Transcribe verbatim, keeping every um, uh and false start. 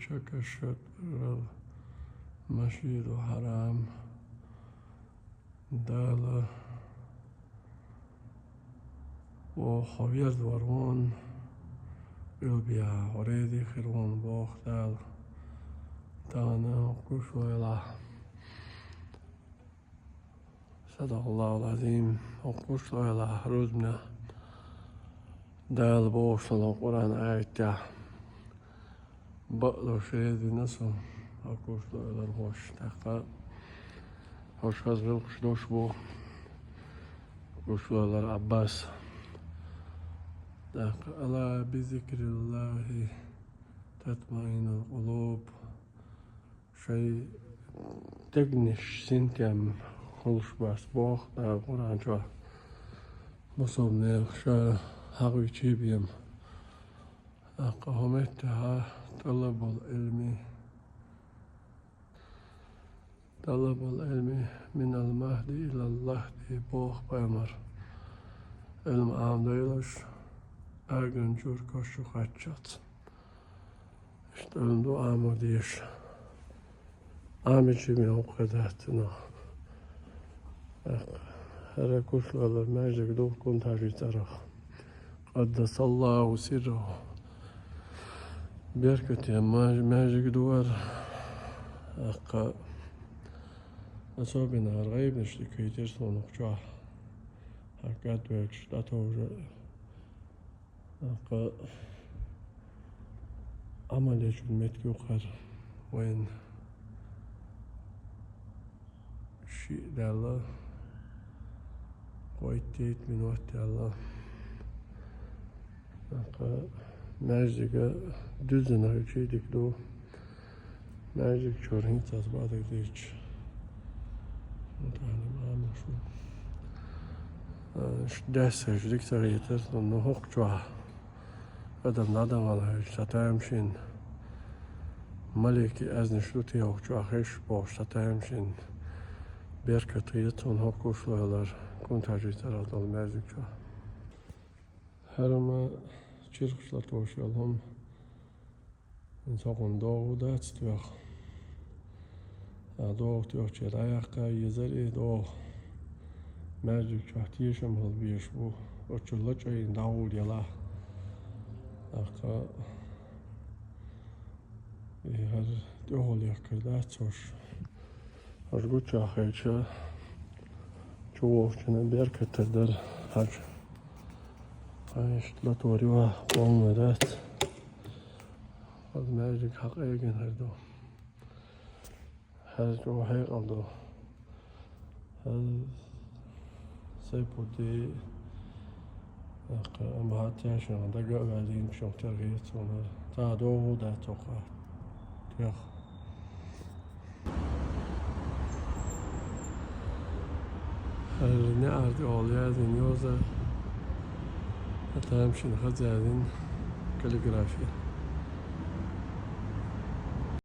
شطر المسجد الحرام. Дала хьо верзавар вон, илбия хьо раьза хир вон, боху Дала. Тахана кхуьш лойла. صدق الله العظيم. Хьо кхуьш лойла, рузбна. Дала бохуш долу Къуръан аятехь: бакъдолуш раьза вина со, хьо кхуьш лойла хьош. ТӀаккха хьош хаза гӀиллакхаш долуш бу, кхуьш лойла Ӏаббас. ТӀаккха: ألا بذكر الله تطمئن القلوب. Шайн дегнаш синтем хуьлуш бац, боху Дала Къуръан чохь. Бусалба нехан ша хьагӀ вичий бен. ТӀаккха хӀокху меттехь طلب العلم، طلب العلم من المهد إلى اللحد, боху пайхамар. Ӏилма Ӏамадойлаш, аган чуьра каш чу кхаччалц. Иштта Ӏилма ду Ӏамор дезаш. Ӏамича бен хӀокху хир дац цунах. ХӀара кхуьш лойла маьждиг ду Кунта-Хьаьжин цӀарах. قدس الله سره. Беркате маж-, маьждиг ду хӀара. ТӀаккха особенно хӀара гӀайбанаш дика хийтира суна хӀокху чохь. ХӀара кӀадвелча дӀатовжа. ТӀаккха Ӏамал ечун меттиг ю хӀара, вайн шиъ даьлла, кхойтта-итт минот даьлла. ТӀаккха маьждиг дуьззина хилча дика ду. Маьждиг чуьра хӀинца аса бадар дийцча, тахана ма шу. Даьссаш дика ца хийтира, но хӀокху чохь адам дӀадахана хьаьжча, цхьа тамашийна маликийн аьзнаш ду те хӀокху чохь хезаш бохуш, цхьа тамашийна беркат хета суна хӀокху кхуьш лойла Кунта-Хьаьжин цӀарах долу маьждиг чохь. ХӀара ма чиркхаш латош йолу хӀума. ХӀинца хӀокхунна догӀу дац тоьхна. А догӀу тоьхча дӀаяккха езара и догӀу. Маьждиг чохь тешам хила безаш бу, оцу чуьра лачкъийна дӀагӀур ялахь. ТӀаккха и хӀара тӀехула яхкар дац хӀорш. Хьажа гучахь хилча, чувогӀучунна беркат тера дара хьажа. Ткъа иштта латор ю, къонна дац. Хаза маьждиг хьакъ эгина хир ду. ХӀара чӀогӀа хьекъал ду. ХӀара Сайпудди, тӀаккха амма хӀара тешна дага а ваьлла, дийна чохь тера хета суна. Цхьа догӀу дац хӀокхахь тоьхна. ХӀара неӀарда олу яздина йоза, тамашийна хаза яздина каллиграфи.